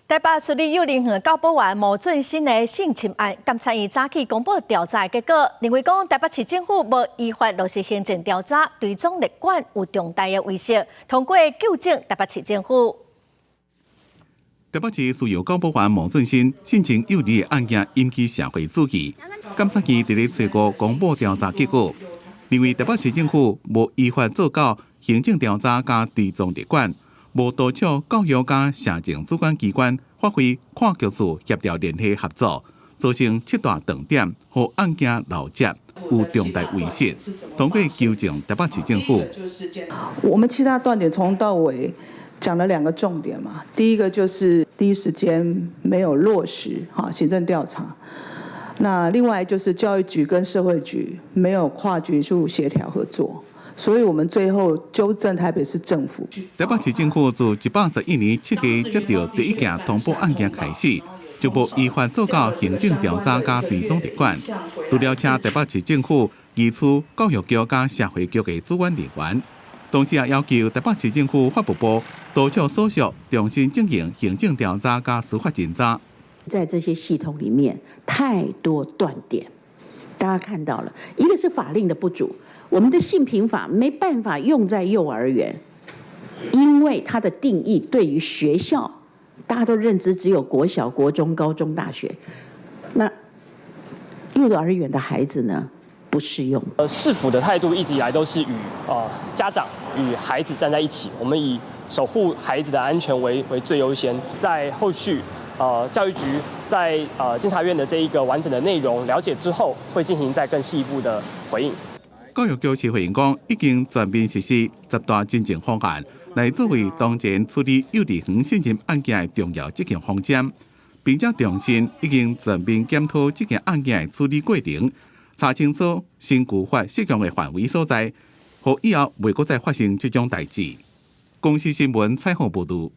台北市立幼兒園教保員毛俊新的性侵案，監察院早起公布調查結果，認為講台北市政府無依法落實行政調查，對總列管有重大的威脅，通過糾正台北市政府。台北市私幼教保員毛俊新性侵幼兒的案件引起社會注意，監察院佇咧初五公布調查結果，認為台北市政府無依法做到行政調查佮追蹤列管，無督促教育佮社政主管機關發揮跨局處協調聯繫合作，造成七大斷點予案件漏接，有重大違失。通過糾正台北市政府。我們七大斷點從頭到尾講了兩個重點嘛，第一個就是第一時間沒有落實哈行政調查，那另外就是教育局跟社會局沒有跨局處協調合作。所以我們最後糾正台北市政府。台北市政府自111年7月接到第一件通報案件開始，就無依法做到行政調查佮追蹤列管。除了請台北市政府移除教育局佮社會局的主管人員，同時也要求台北市政府法務部督促所屬重新進行行政調查佮司法偵查。在這些系統裡面，太多斷點，大家看到了，一個是法令的不足。我們的性平法沒辦法用在幼兒園，因為它的定義對於學校，大家都認知只有國小、國中、高中、大學，那幼兒園的孩子呢，不適用。市府的態度一直以來都是與家長與孩子站在一起，我們以守護孩子的安全為最優先。在後續，教育局在監察院的這一個完整的內容了解之後，會進行再更細一步的回應。教育局是回應講，已經全面實施十大進前方案，來作為當前處理幼兒園性侵案件的重要執行方針，並且重申已經全面檢討這件案件的處理過程，查清楚刑具法適用的範圍所在，予以後袂閣再發生這種代誌。公視新聞採訪報導。